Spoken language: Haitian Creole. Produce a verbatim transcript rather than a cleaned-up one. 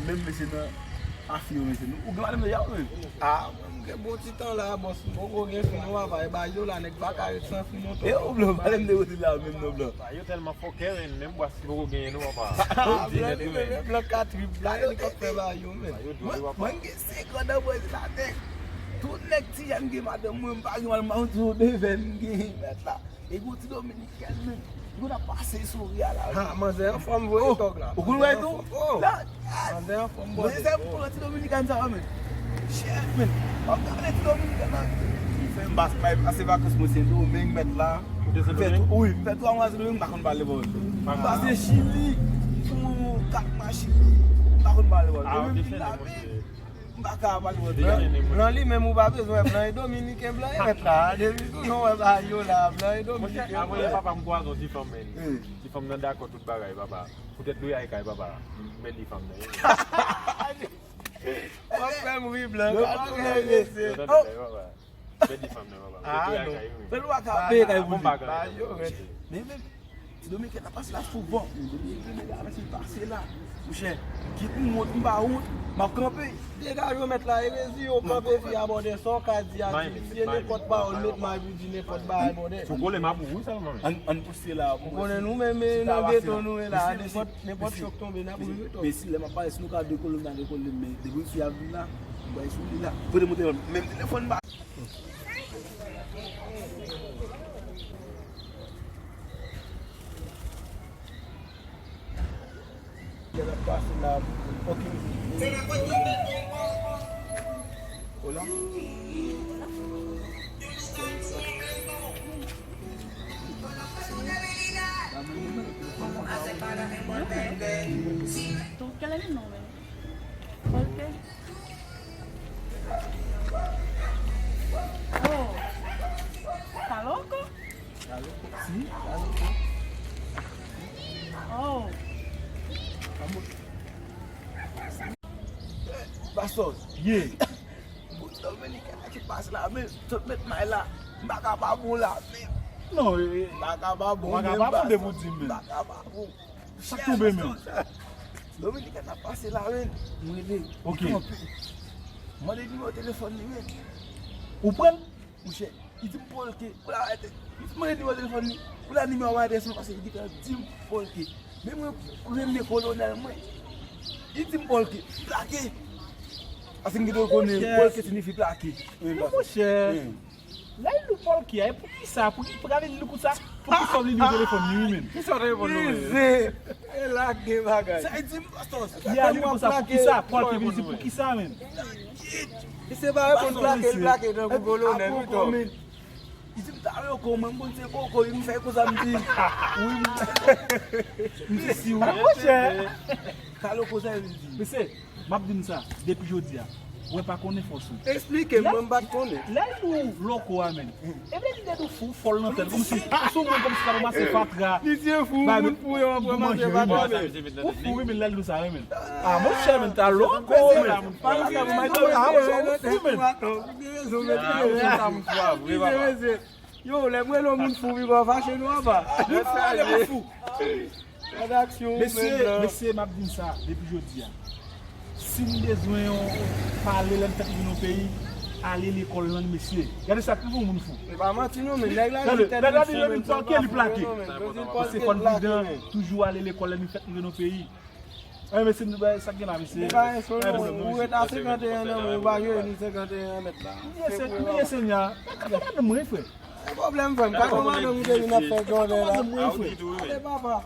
Menm mesye nan afi yo, mesye. Ou gen madanm deja, ou menm? Ah, mwen, m gen bon ti tan la, bòs. M poko gen fi non, papa. E ba yo la, nèg pa ka ret san fi non, tonton. E ou blan, pale m de Rodrig la, menm non, blan. Yo tèlman fòkè, menm bwa si poko genyen non, papa. Ah, blan, li menm, blan ka trip, blan, li ka fè ba yo, menm. Mwen, mwen gen senk an nan Brezil la, nèg. Tout nèg ti jèn gen madanm, mwen, m pa gen madanm, m ap di w de vè m gen, mèt la. E gon ti Dominikèn, menm. Li konn ap pase souri a la. Ha, manzè anfòm, voye tòg la. Ou konn wè tou? La, manzè anfòm, bòdè. Manzè, pou ti Dominikèn sa, menm. Chèf, menm. W ap gade ti Dominikèn nan. Li fè m pase, pase vakans mwen Sendomeng, mèt la. Ou te Sendomeng? Wi, fè twa mwa Sendomeng, m pa konn pale bòl. M pase Chili, pou kat mwa Chili, m pa konn pale bòl. Ah, ou te chène, monchè. M pa ka pale bòl. Blan, blan li menm ou pa bezwen, blan e dominiken, blan e mèt la. Depi tou non wè ba yo la, blan e dominiken. Monchè, avwe papa m kwaze yon ti fanm, men. Ti fanm nan dakò tout bagay, papa. Poutèt lwe ay kay, papa. Men li fanm nan. W ap fè m ri, blan. Yo, pa vle mesye. Yo, tande kay, papa. Bèl fanm nan, papa. Ah, non. Fè l w a ka peye kay pou li. Ba yo, men. Men, men, ti Dominikèn ap pase la souvan. Men, Dominikèn, nèg la, mesye, pase la. Monchè, kit m wont, m pa wont, m ap kanpe. Degaje w, mèt la, erezi yo, kanpe fi a bòdè, sa w ka di a, di, di nenpòt pawòl, met may pou di nenpòt bagay bòdè. Sou kole m ap ou wi sèlman, men. Ann, ann pouse la. Ou konnen nou menm, men, nan geto nou ye la, nenpòt, nenpòt chòk tonbe, n ap rive tou. Men si lè m ap pale, si nou ka dekole, nou ka dekole, men depi fi a vin la, m bay sou li la. Pote m telefòn, menm telefòn ba. Lè l ap pase la, ok. Hola. ¿Tú qué le dices, no? ¿Por qué? Oh, está loco. Sí, está loco. Oh. Pastò, ye. Bout Dominikèn la ki pase la, men, tout met may la. M pa ka pa bon la, men. Non, e, e, m pa ka pa bon, men, pastò. M pa ka pa bon. Sa k tonbe, men. Dominiken ap pase la, men. Mwen rele. Ok. Li kanpe. Mande nimewo telefòn li, men. Ou pran l? Monchè, li di m pran l ke. Ou la, li di mande nimewo telefòn li. Ou la, nimewo a pa entèrese mwen, paske li gentan di m pran l ke. Men mwen rele kolonèl mwen. Li di m pran l ke. Plake. Paske m gentan konnen pran l ke siyifi plake. Monchè. Lè l di w pòlke a, e poukisa? Pou ki, pou gade li konsa? Poukisa w li li telefòn li, wi, men? Kisa w te reponn nou, men? Rizé! E la gen bagay. Sa e di m, pastò, sa li di m konsa, poukisa? Pòlke vin di poukisa, men? Misye pa reponn plake, l plake tankou kolonèl, wi, tò. Li di m ta loko, mwen, m konn se koko, li m fè konsa, m di, wi, m di si, wi. Monchè! Ta loko, sa e vin di? Mesye, M ap di n sa, depi jodi a, ou wè pa konnen fòs ou. Eksplike m, mwen m pa t konnen. Lè l di w loko a, men, e vle di depi w fou, fòl nan tèt, kòmsi, ou se yon moun kòmsi k ap ranmase fatra. Li di fou, moun fou yo ap ranmase fatra, men. Ou fou, wi, men lè l di w sa, wi, men. Ah, monchè, men, ta loko, men. Ah, monchè, ou fou, men. Ou gen rezon, men. Yo, lè m rele yon moun fou, wi, pa fache nou anba. Mesye, mesye, m ap di n sa, depi jodi a. Si n bezwen yon pale lè n fèt rive nan yon peyi, ale lekòl lan, mesye. Gade sa k rive yon moun fou. E pa manti non, men nèg la di tèt li fou, men pòlke li plake. Mesye, fò n pridan, toujou ale lekòl lè n fèt rive nan yon peyi. Anyen, mesye, nou bay sa k gen la, mesye. Ou pa gen sou non, ou ret a senkant e en an, men ou pa jwenn senkant e en an mèt la. Priye Senyè a. Gade madanm mwen, frè. Se pwoblèm, frè m. Gade madanm ou te vin ap fè jòlè la. Gade papa.